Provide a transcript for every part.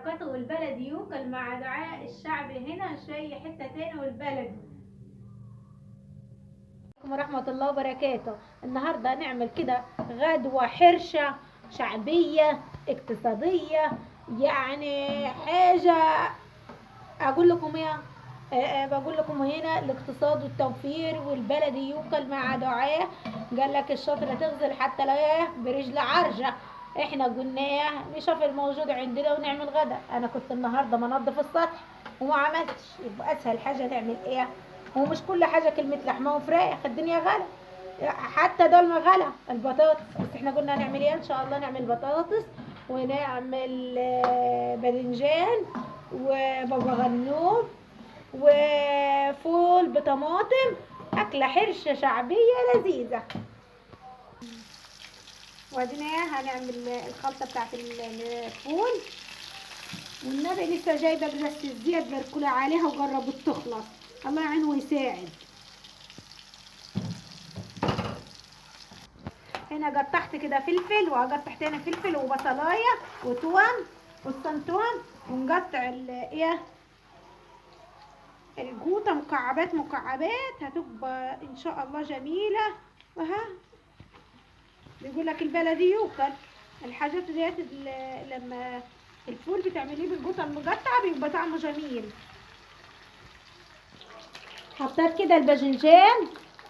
وبركاته. والبلد يوكل مع دعاء الشعب هنا شيء حتة تاني. والبلد عليكم ورحمة الله وبركاته. النهاردة هنعمل كده غدوة حرشة شعبية اقتصادية، يعني حاجة اقول لكم ايه، بقول لكم هنا الاقتصاد والتوفير. والبلدي يوكل مع دعاء. قال لك الشاطرة تغزل حتى لا برجل عرجة. احنا قلنا نشوف الموجود عندنا ونعمل غدا. انا كنت النهارده منظف السطح وما عملتش، يبقى اسهل حاجة نعمل ايه؟ ومش كل حاجة كلمة لحمه وفراخ، الدنيا غلا، حتى دول ما غلا البطاطس. بس احنا قلنا هنعمل ايه؟ ان شاء الله نعمل بطاطس ونعمل باذنجان وبابا غنوج وفول بطماطم، اكله حرشه شعبية لذيذة. وبعدين هنعمل الخلطة بتاعت الفول. والنبي لسه جايبه بس الزيت بركلها عليها وجربت تخلص، الله يعين ويساعد. هنا قطعت كده فلفل، وهقطع تاني فلفل وبصلايه وتوم والسنتوم، ونقطع ايه الجوطه مكعبات مكعبات، هتبقى ان شاء الله جميلة. وها بيقول لك البلدي يوكل. الحاجات ديت لما الفول بتعمليه بالجوطه المقطعة بيبقى طعمه جميل. حطيت كده الباذنجان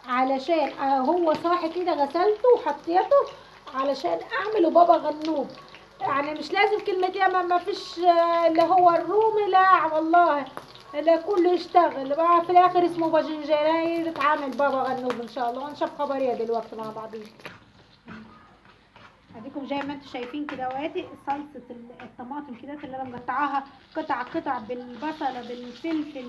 علشان هو صاحي كده، غسلته وحطيته علشان اعمله بابا غنوج. يعني مش لازم كلمة يا ما فيش اللي هو الرومي، لا والله لا كله يشتغل بقى في الاخر اسمه باذنجان، يتعامل بابا غنوج ان شاء الله. ونشوف خبرية دلوقتي مع بعضين. اديكم زي ما انتم شايفين كده اهواتي صلصه الطماطم كده اللي انا مقطعاها قطع قطع بالبصله بالفلفل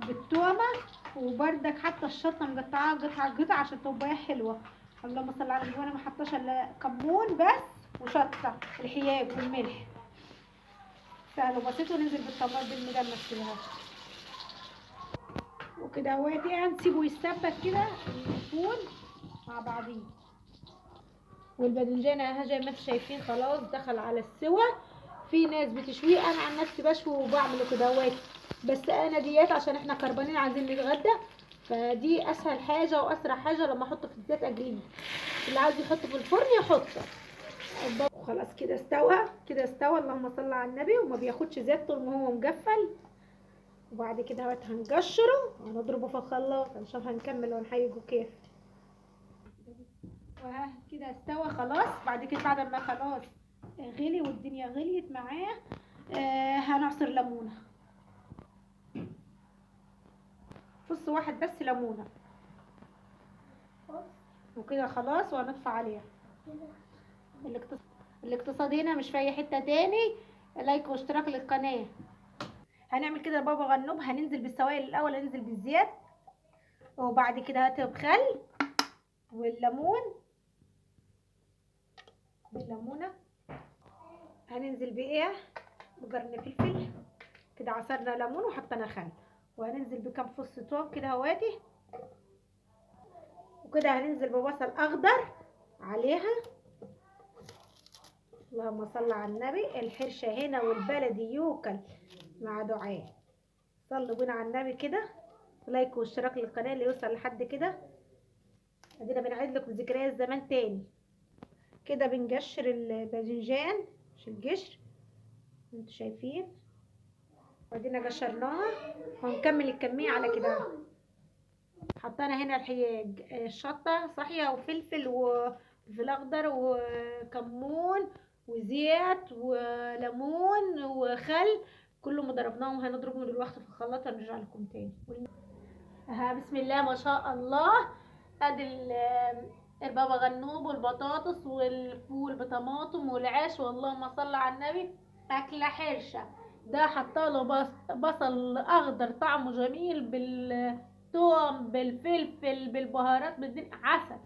بالتومه، وبردك حتى الشطه مقطعاها قطع قطع عشان تبقى حلوة. اللهم صل على النبي. وانا ما حطاش الا كمون بس وشطه الحياج والملح، سهل وبسيط. وننزل بالطماطم المدمس كده وكده اهواتي. هنسيبه يتسبك كده الفول مع بعضيه. والباذنجان اهي زي ما انتم شايفين خلاص دخل على السوى. في ناس بتشويه، انا عن نفسي بشوي وبعمله كده اهواتي، بس انا ديات عشان احنا كربانين عايزين نتغدى، فدي اسهل حاجة واسرع حاجة. لما احطه في الزيت اقلية، اللي عايز يحطه في الفرن يحطه. خلاص كده استوى، كده استوى، اللهم صل على النبي. وما بياخدش زيت طول ما هو مقفل. وبعد كده اهوت هنقشره وهنضربه في الخلاط، هنشوف هنكمل ونحيجه كيف. وها كده استوى خلاص. بعد كده بعد ما خلاص غلي والدنيا غليت معاه، هنعصر ليمونه، فص واحد بس ليمونه وكده خلاص، وهنطفي عليها. الاقتصاد هنا مش في اي حتة تاني. like واشتراك للقناة. هنعمل كده بابا غنوب. هننزل بالسوائل الاول، هننزل بالزيت، وبعد كده هاتب خل والليمون، بالليمونه هننزل بايه، بقرن فلفل كده، عصرنا ليمون وحطينا خل، وهننزل بكام فص توم كده اهواتي، وكده هننزل ببصل اخضر عليها. اللهم صل على النبي. الحرشه هنا والبلدي يوكل مع دعاء. صلوا بينا على النبي كده. like واشتراك للقناة اللي يوصل لحد كده. ادينا بنعيد لكم ذكريات زمان تاني. كده بنقشر الباذنجان، مش القشر انتوا شايفين، وادينا قشرناها وهنكمل الكمية على كده. حطينا هنا الحياج، الشطه صحية وفلفل وفلفل اخضر وكمون وزيت وليمون وخل، كله ما ضربناهم. هنضربهم دلوقتي في الخلاط ونرجع لكم تاني. ها بسم الله ما شاء الله. ادي البابا غنوب والبطاطس والفول بطماطم والعيش، واللهم صل على النبي. اكله حرشه. ده حطاله بصل اخضر طعمه جميل، بالثوم بالفلفل بالبهارات بالدنيا، عسل.